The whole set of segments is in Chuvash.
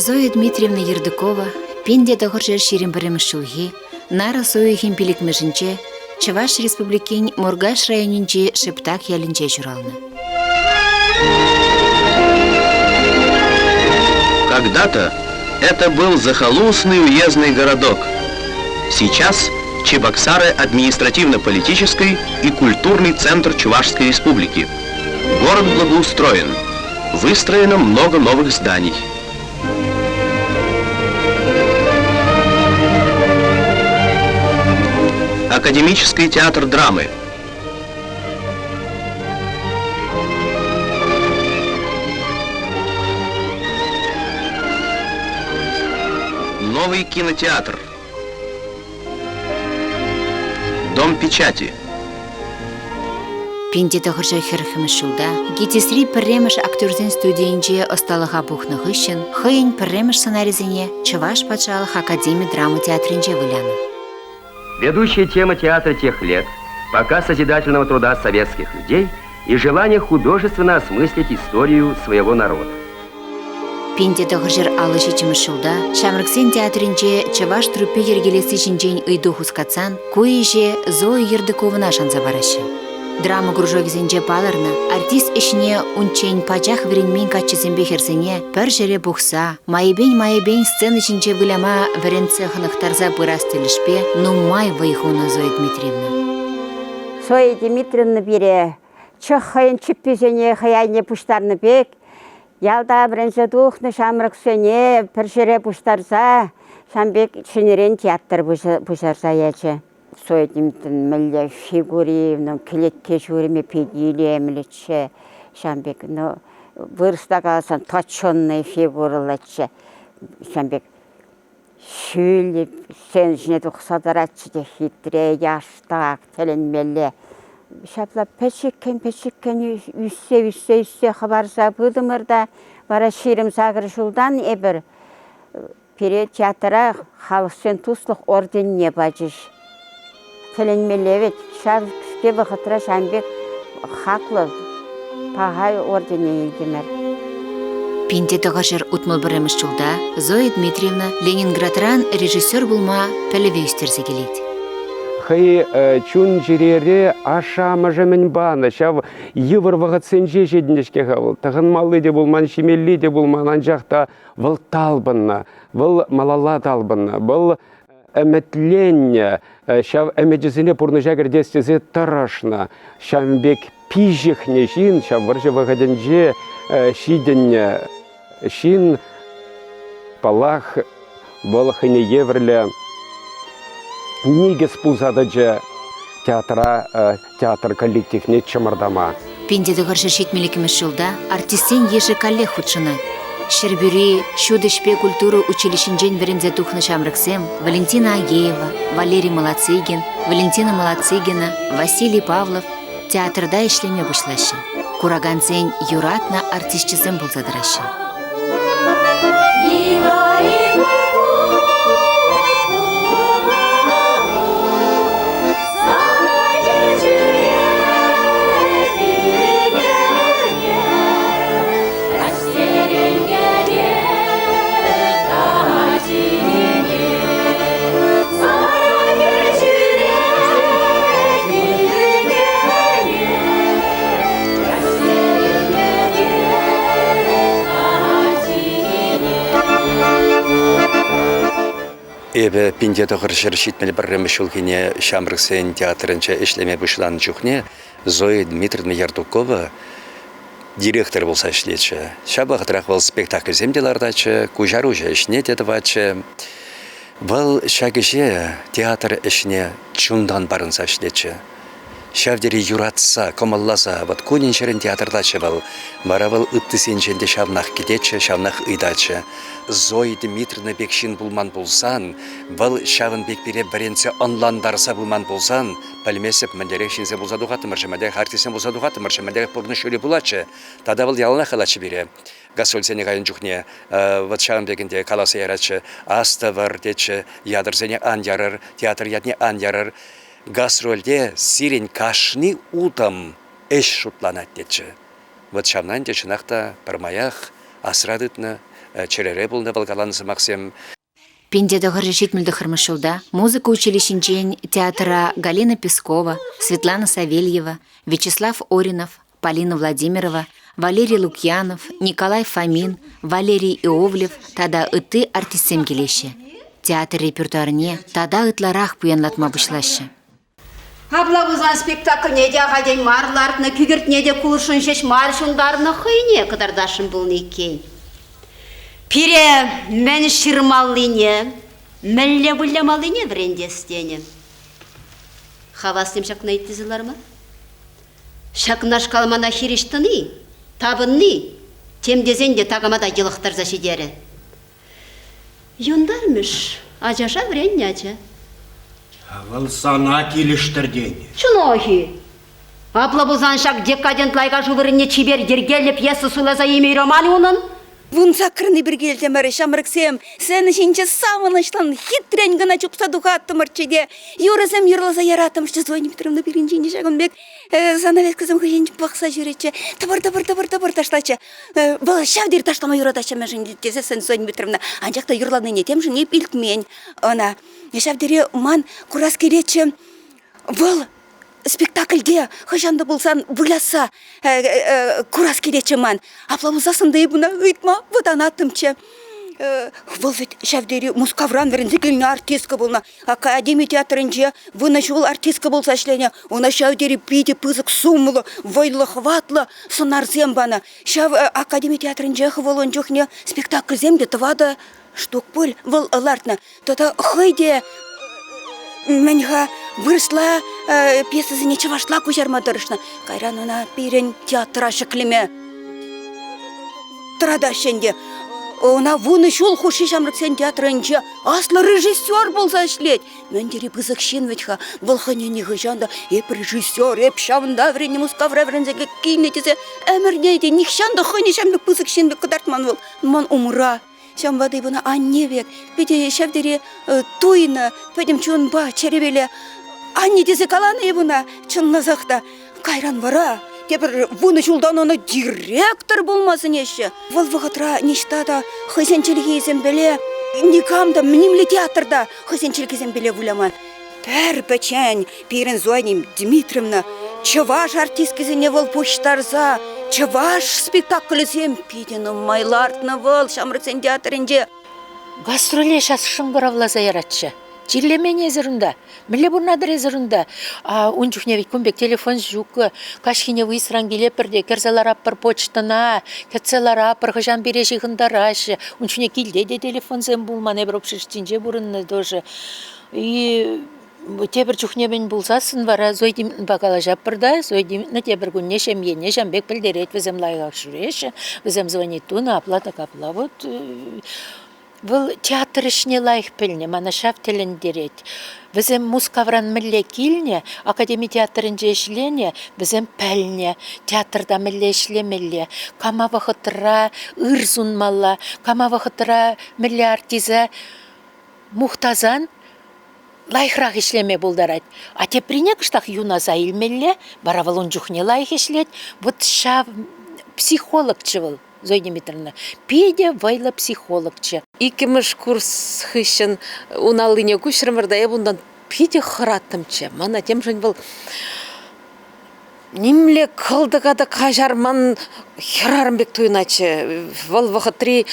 Зоя Дмитриевна Ердыкова 1921 ҫулхи нарӑс уйӑхӗн пилӗкмӗшӗнче Чӑваш Республикин Муркаш районӗнчи Шептак ялӗнче ҫуралнӑ. Когда-то это был захолустный уездный городок. Сейчас Чебоксары административно-политический и культурный центр Чувашской Республики. Город благоустроен. Выстроено много новых зданий. Академический театр драмы. Новый кинотеатр. Дом печати. 1940 ҫулта ГИТИСри пӗрремӗш актерсен студийӗнче ӑсталӑха пухнӑ хыҫҫӑн хӑйӗн пӗрремӗш сценарисене Чӑваш патшалӑх академи драма театрӗнче вылянӑ. Ведущая тема театра тех лет – показ созидательного труда советских людей и желание художественно осмыслить историю своего народа. 1957 ҫулта Ҫамрӑксен театрӗнче чӑваш труппи йӗркелесси ҫинчен ыйту хускатсан ку ӗҫе Зоя Ердыковӑна шанса параҫҫӗ. Драма кружокӗсенче палӑрнӑ артист ӗҫне унччен пачах вӗренмен каччӑсемпе хӗрсене пӗр ҫӗре пухса майӗпен-майӗпен сцена ҫинче выляма вӗрентсе хӑнӑхтарса пырас тӗлӗшпе нумай вӑй хунӑ Зоя Дмитриевна. Зоя Дмитриевна пире чӑх хӑйӗн чӗпписене хӑй айне пуҫтарнӑ пек Ялта вӗренсе тухнӑ ҫамрӑксене пӗр ҫӗре пуҫтарса ҫавӑн пек ҫӗнӗрен театр пуҫарса ячӗ. Соединительн мӗнле фигури, ну, кӗлетке ҫурӑмӗ питӗ илемлӗччӗ. Ҫавӑн пек, ну, вырӑсла каласан, точенный фигурӑллӑччӗ. Ҫавӑн пек ҫӳллӗ сцена ҫине тухса тӑратчӗ те хитре, яштак, тӗлӗнмелле. Ҫапла пӗчӗккӗн-пӗчӗккӗн ӳссе, ӳссе, ӳссе хӑпарса пытӑмӑр та вара 28 ҫултан эпир пире театра халӑхсен туслӑх орденне пачӗҫ. Тӗлӗнмелле вӗт, ҫав кӗске вӑхӑтра ҫавӑн пек хаклӑ, паха ордене илтӗмӗр. 1961 ҫулта Зоя Дмитриевна Ленинградран режиссер пулма пӗлӗве ӳстерсе килет. Хӑй чун-чӗрере ашшӗ-амӑшӗ мӗн панӑ, ҫав йывӑр вӑхӑтсенче ҫитӗннӗ-ҫке-ха вӑл. Тӑхӑнмалли те пулман, ҫимелли те пулман, анчах та вӑл талпӑннӑ, вӑл малалла талпӑннӑ, вӑл ӗмӗтленнӗ, ҫав ӗмӗчӗсене пурнӑҫа кӗртес тесе тӑрӑшнӑ. Ҫавӑн пек пиҫӗхнӗ ҫын ҫав вӑрҫӑ вӑхӑтӗнче ҫитӗннӗ ҫын, паллах, вӑл хӑйне евӗрлӗ никӗс пулса тӑчӗ театра, театр коллективне чӑмӑртама. 1972 ҫулта артистсен йышӗ каллех хутшӑнать. Ҫӗрпӳри ҫут ӗҫпе культура училищинчен вӗренсе тухнӑ ҫамрӑксем Валентина Агеева, Валерий Молодцыгин, Валентина Молодцыгина, Василий Павлов театрта ӗҫлеме пуҫлаҫҫӗ. Куракансен юратнӑ артисчӗсем пулса тӑраҫҫӗ. Эпӗ 1971 ҫулхине Ҫамрӑксен театрӗнче ӗҫлеме пуҫланӑ чухне Зоя Дмитриевна Ярдукова директор пулса ӗҫлетчӗ. Ҫав вӑхӑтрах вӑл спектакльсем те лартатчӗ, куҫаруҫӑ ӗҫне те тӑватчӗ. Вӑл ҫак ӗҫе, театр ӗҫне чунтан парӑнса ӗҫлетчӗ. Ҫав тери юратса, кӑмӑлласа, вот кунӗн-ҫӗрӗн театртаччӗ вӑл. Вара вӑл ыттисенчен те ҫавнах кӗтетчӗ, ҫавнах ыйтатчӗ. Зоя Дмитриевна пек ҫын пулман пулсан, вӑл ҫавӑн пек пире вӗрентсе ӑнлантарса пыман пулсан, пӗлместӗп, мӗнлерех ҫынсем пулса тухаттӑмӑрччӗ, мӗнлерех артистсем пулса тухаттӑмӑрччӗ, мӗнлерех пурнӑҫ ҫулӗ пулатчӗ. Тата вӑл яланах калатчӗ пире, гастрольсене кайнӑ чухне вот ҫавӑн пек ӗнтӗ каласа яратчӗ, астӑвӑр, тетчӗ, ятӑрсене ан ярӑр, театр ятне ан ярӑр. Гастрольте сирӗн кашни утӑм ӗҫ шутланать тетчӗ. Вӑт ҫавна ӗнтӗ чӑнах та пӗрмаях асра тытнӑ. чӗрере пулнӑ вӑл каланӑ сӑмахсем. 1979 ҫулта музыка училищинчен театра Галина Пескова, Светлана Савельева, Вячеслав Оринов, Полина Владимирова, Валерий Лукьянов, Николай Фомин, Валерий Иовлев тата ытти артистсем килеҫҫӗ. Театр репертуарне тата ытларах пуянлатма пуҫлаҫҫӗ. Апла пулсан спектакльне те ахальтен мар лартнӑ, кӳкӗртне те кулӑшшӑн ҫеҫ мар ҫунтарнӑ, хӑйне кӑтартасшӑн пулнӑ иккен. Пире мӗн ҫырмаллине, мӗнле вылямаллине вӗрентес тенӗ. Хавасним ҫакна итлесе ларма. Ҫакнашкал мана хирӗҫ тӑни, тапӑнни тем тесен те такама та йӑлӑхтарса ҫитерӗ. Юнтармӑш ачаша вӗреннӗ ача. Вӑл сана килӗштӗр тенӗ. Чӑнах-и? Апла пулсан ҫак декадент лайкашу вырӑнне чипер йӗркеллӗ пьеса суйласа илме юраман-и унӑн? Вунсаккӑрӑн эпир килтӗмӗр, ҫамрӑксем. Сцена ҫинче савӑнӑҫлӑн, хитрен кӑна чупса тухаттӑмӑрччӗ те юрӑсем юрласа яраттӑмӑрччӗ. Зоя Дмитриевна пирӗн ҫине ҫакӑн пек занавескӑсем хыҫӗнчен пӑхса ҫӳретчӗ. Тӑпӑр-тӑпӑр-тӑпӑр-тӑпӑр ташлатчӗ. Вӑл ҫав тери ташлама юрататчӗ мӗншӗн тесессӗн Зоя Дмитриевна. Анчах та юрланине темшӗн эп илтмен ӑна. Ҫав тери ман курас килетчӗ. Вӑл спектакльте хӑҫан та пулсан выляса курас килетчӗ ман. Апла пулсассӑн та эп ӑна ыйтма вӑтанаттӑмччӗ. Вӑл вӗт ҫав тери Мускавран вӗренсе килнӗ артистка пулнӑ. Академи театрӗнче вунӑ ҫул артистка пулса ӗҫленӗ. Ӑна ҫав тери питӗ пысӑк сумлӑ, вӑйлӑ, хӑватлӑ сӑнарсем панӑ. Ҫав академи театрӗнчех вӑл ун чухне спектакльсем те тӑватӑ штук пуль вӑл лартнӑ. Тата хӑй те мӗн-ха вырӑсла пьесӑсене чӑвашла куҫарма тӑрӑшнӑ. Кайран ӑна пирӗн театра ҫӗклеме тӑратаҫҫӗ ӗнтӗ. Ӑна вунӑ ҫул хушши ҫамрӑксен театрӗнче аслӑ режиссер пулса ӗҫлет. Мӗн тери пысӑк ҫын вӗт-ха. Вӑл хӑйне нихӑҫан та эп режиссер, эп ҫавӑнта вӗреннӗ, Мускавра вӗренсе килнӗ тесе ӗмӗрне те нихҫан та хӑйне ҫавӑн пек пысӑк ҫын пек кӑтартман вӑл ман умра. Ҫавӑнпа та эп ӑна анне пек питӗ ҫав тери туйнӑ, пӗтӗм чунпа, чӗрепеле анне тесе каланӑ эп ӑна чӑнласах та. Кайран вара тепӗр вунӑ ҫултан ӑна директор пулма сӗнеҫҫӗ. Вӑл вӑхӑтра ниҫта та хӑйсен чӗлхисемпеле никам та нимле театрта хӑйсен чӗлхисемпеле выляман. Пӗр пӗччен пирӗн Зоя Дмитриевна чӑваш артисткисене вӑл пуҫтарса чӑваш спектаклӗсем питӗ нумай лартнӑ вӑл ҫамрӑксен театрӗнче. Гастроле час шӑнкӑравласа яратчӗ. Чирлемен эсӗр унта? Мӗнле пурӑнатӑр эсӗр унта? А ун чухне ведь кун пек телефон ҫук. Каҫхине выездранкилетпӗр те кӗрсе ларатпӑр почтӑна, кӗтсе ларатпӑр, хӑҫан пире ҫыхӑнтараҫҫӗ. Ун чухне килте те телефонсем пулман, эпир общежитинче пурӑннӑ тоже. И тепӗр чухне мӗн пулсассӑн вара Зоя Дмитриевнӑпа калаҫатпӑр та, Зоя Дмитриевна тепӗр кунне ҫемьене ҫавӑн пек пӗлтерет, вӗсем лайӑхах ҫӳреҫҫӗ, вӗсем звонить тунӑ, апла та капла. Вот Вӑл театр ӗҫне лайӑх пӗлнӗ, мана ҫав тӗлӗнтерет. Вӗсем Мускавран мӗнле килнӗ, академи театрӗнче ӗҫленӗ, вӗсем пӗлнӗ театрта мӗнле ӗҫлемелле, кама вӑхӑтра ыр сунмалла, кама вӑхӑтра мӗнле артиста мухтасан лайӑхрах ӗҫлеме пултарать. А теприне кӑштах юнаса илмелле, вара вӑл ун чухне лайӑх ӗҫлет. Вот ҫав психологчӗ вӑл. Зоя Дмитриевна питӗ вӑйлӑ психологчӗ. Иккӗмӗш курс хыҫҫӑн ун аллине куҫрӑмӑр та эп унтан питӗ хӑраттӑмччӗ. Мана темшӗн вӑл нимле кӑлтӑка та каҫарман хӗрарӑм пек туйӑнатчӗ. Вӑл вӑхӑтри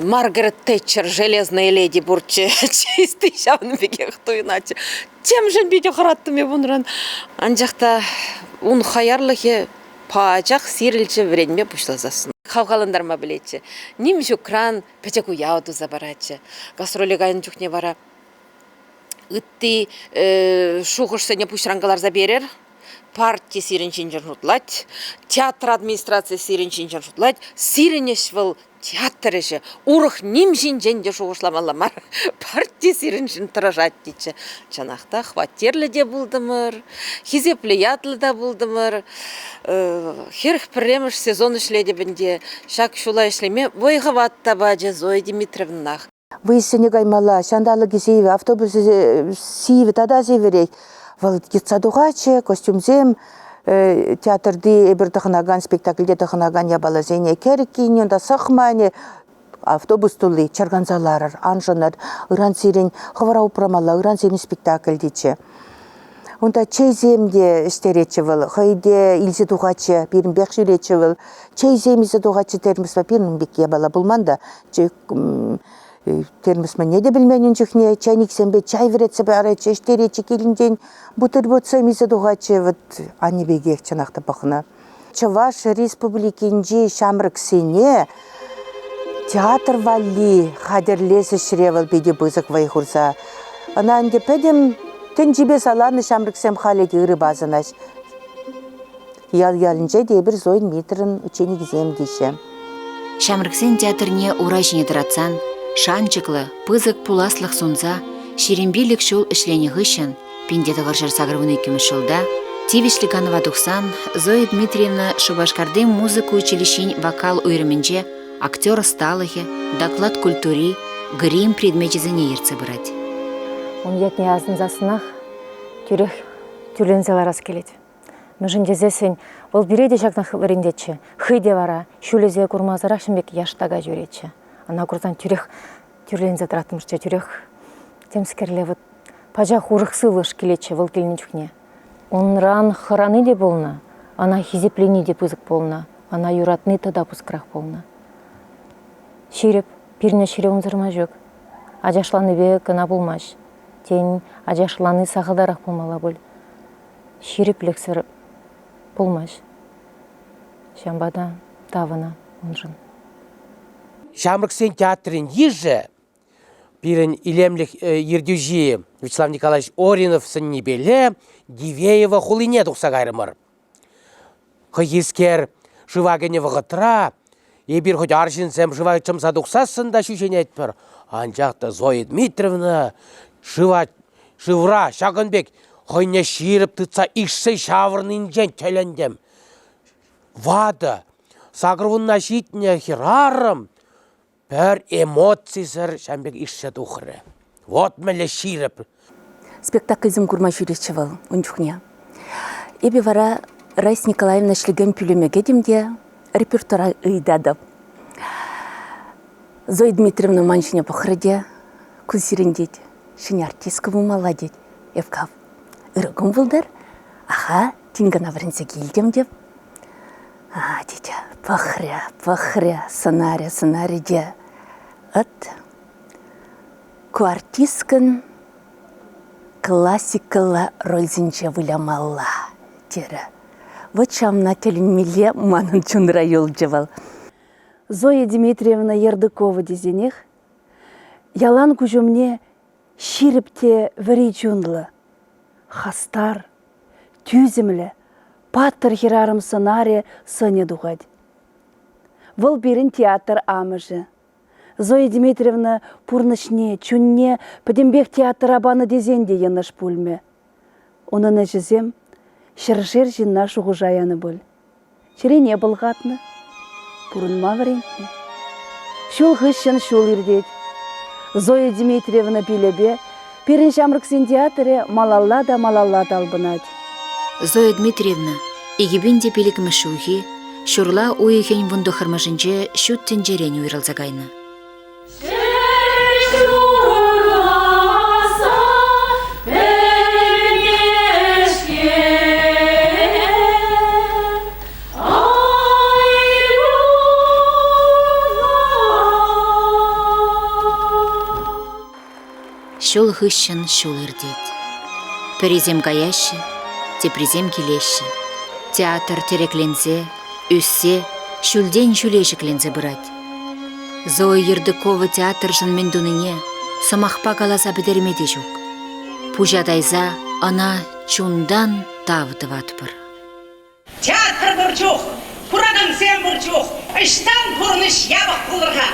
Маргарет Тэтчер «Железная леди» пурччӗ. Чисти ҫавӑн пекех туйӑнатчӗ. Темшӗн питӗ хӑраттӑм эп унран. Анчах та ун хаярлӑхӗ пачах сирӗлчӗ вӗренме пуҫласассӑн. Хавхалантарма пӗлетчӗ. Ним ҫукран пӗчӗк уяв туса паратчӗ. Гастроле кайнӑ чухне вара ытти шухӑшсене пуҫран кӑларса перер. Парти сирӗн ҫинчен шутлать, театр администрацийӗ сирӗн ҫинчен шутлать. Сирӗн ӗҫ вӑл театр ӗҫӗ. Урӑх ним ҫинчен те шухӑшламалла мар. Парти сирӗншӗн тӑрӑшать тетчӗ. Чӑнах та, хваттерлӗ те пултӑмӑр, хисеплӗ ятлӑ та пултӑмӑр. 41-мӗш сезон ӗҫлетӗп ӗнтӗ. Ҫак ҫула ӗҫлеме вӑй-хӑват та пачӗ Зоя Дмитриевнах. Выездсене каймалла, ҫанталӑкӗ сивӗ, автобусӗ сивӗ тата сивӗрех. Вӑл йӑтса тухатчӗ, костюмсем, театрти эпир тӑхӑнакан, спектакльте тӑхӑнакан япаласене кӗрккине, унта сӑхманӗ. Автобус тулли, чарканса ларӑр, ан шӑнӑр. Ыран сирӗн хӑвӑра упрамалла, ыран сирӗн спектакль тетчӗ. Унта чейсем те ӗҫтеретчӗ вӑл, хӑй те илсе тухатчӗ, пирӗнпех ҫӳретчӗ вӑл. Чейсем илсе тухатчӗ термоспа, пирӗн ун пек япала пулман та. Термос мӗнне те пӗлмен ун чухне, чайниксемпе чай вӗретсе паратчӗ, ӗҫтеретчӗ килӗнчен, бутербродсем илсе тухатчӗ. Вот анне пекех чӑнах та пӑхнӑ. Чӑваш Республикинчи ҫамрӑксене театр валли хатӗрлес ӗҫре вӑл питӗ пысӑк вӑй хурса. Ӑна ӗнтӗ пӗтӗм тӗнчипе саланнӑ ҫамрӑксем халӗ те ырӑпа асӑнаҫ. Ял-ялӗнче те эпир Зоя Дмитриевнӑн ученикӗсем теҫҫӗ. Ҫамрӑксен театрне ура ҫине тӑратсан шанчӑклӑ, пысӑк пуласлӑх сунса 25 ҫул ӗҫленӗ хыҫҫӑн 1982 ҫулта тивӗҫлӗ канӑва тухсан Зоя Дмитриевна Шупашкарти музыка училищин вокал уйрӑмӗнче актер ӑсталӑхӗ, доклад культури, грим предмечӗсене ертсе пырать. Ун ятне асӑнсассӑнах тӳрех тӳрленсе ларас килет. Мӗншӗн тесессӗн вӑл пире те ҫакнах вӗрентетчӗ. Хӑй те вара ҫулӗсе курмасӑрах ҫын пек яштака ҫӳретчӗ. Ӑна курсан тӳрех тӳрленсе тӑраттӑмӑрччӗ, тӳрех темскерле вот пачах урӑх сывлӑш килетчӗ вӑл килнӗ чухне. Унран хӑрани те пулнӑ, ӑна хисеплени те пысӑк пулнӑ, ӑна юратни тата пысӑкрах пулнӑ. Ҫирӗп, пирӗн ӗҫре унсӑр май ҫук. Ачашланипе кӑна пулмасть. Тен, ачашлани сахалтарах пулмалла пуль. Ҫирӗплӗхсӗр пулмасть. Ҫавӑнпа та тав ӑна уншӑн. Ҫамрӑксен театрӗн йышӗ пирӗн илемлӗх ертӳҫи Вячеслав Николаевич Оринов сӗннипеле Дивеево хулине тухса кайрӑмӑр. Хӑйхискер шыва кӗнӗ вӑхӑтра эпир хоть арҫынсем шыва чӑмса тухсассӑн та ҫӳҫенетпӗр, анчах та Зоя Дмитриевна шыва шывра ҫакӑн пек хӑйне ҫирӗп тытса ишсе ҫаврӑннинчен тӗлӗнтӗм. Ватӑ, сакӑрвунна ҫитнӗ хӗрарӑм пӗр эмоцисӗр ҫавӑн пек ишсе тухрӗ. Вот мӗнле ҫирӗп. Спектакльсем курма ҫӳретчӗ вӑл ун чухне. Эпӗ вара Раиса Николаевна ӗҫлекен пӳлӗме кӗтӗм те репертуара ыйтатӑп. Зоя Дмитриевна ман ҫине пӑхрӗ те, ку сирӗн тет, ҫӗнӗ артистка пулмалла тет. Эп кав, ырӑ кун пултӑр. Аха, тин кӑна вӗренсе килтӗм теп. А, тет, пӑхрӗ, пӑхрӗ, сӑнарӗ, сӑнарӗ те. Ыт, ку артисткӑн классикӑлла рольсенче вылямалла, терӗ. Вӑт ҫавна тӗлӗнмелле манӑн чунра юлчӗ вӑл. Зоя Дмитриевна Ердыкова тесенех ялан куҫ умне ҫирӗп те вӗри чунлӑ, хастар, тӳсӗмлӗ, паттӑр хӗрарӑм сӑнарӗ сӑнӗ тухать. Вӑл пирӗн театр амӑшӗ. Зоя Дмитриевна пурнӑҫне, чунне пӗтӗмпех театра панӑ тесен те йӑнӑш пулмӗ. Унӑн ӗҫӗсем ҫӗршер ҫынна шухӑша янӑ пуль. Чӗрене пӑлхатнӑ, пурӑнма вӗрентнӗ. Ҫул хыҫҫӑн ҫул иртет. Зоя Дмитриевна пилӗпе пирӗн ҫамрӑксен театрӗ малалла та малалла талпӑнать. Зоя Дмитриевна 2005 ҫулхи ҫурла уйӑхӗн вунтӑххӑрмӗшӗнче ҫут тӗнчерен уйрӑлса кайнӑ. Ҫул хыҫҫӑн ҫул иртет. Пӗрисем каяҫҫӗ, теприсем килеҫҫӗ. Театр тӗрекленсе, ӳссе, ҫӳлтен ҫӳле ҫӗкленсе пырать. Зоя Ердыкова театршӑн мӗн тунине сӑмахпа каласа пӗтерме те ҫук. Пуҫа тайса ӑна чунтан тав тӑватпӑр. Театр пур чух, куракансем пур чух ӑҫтан пурнӑҫ япӑх пулӑр-ха?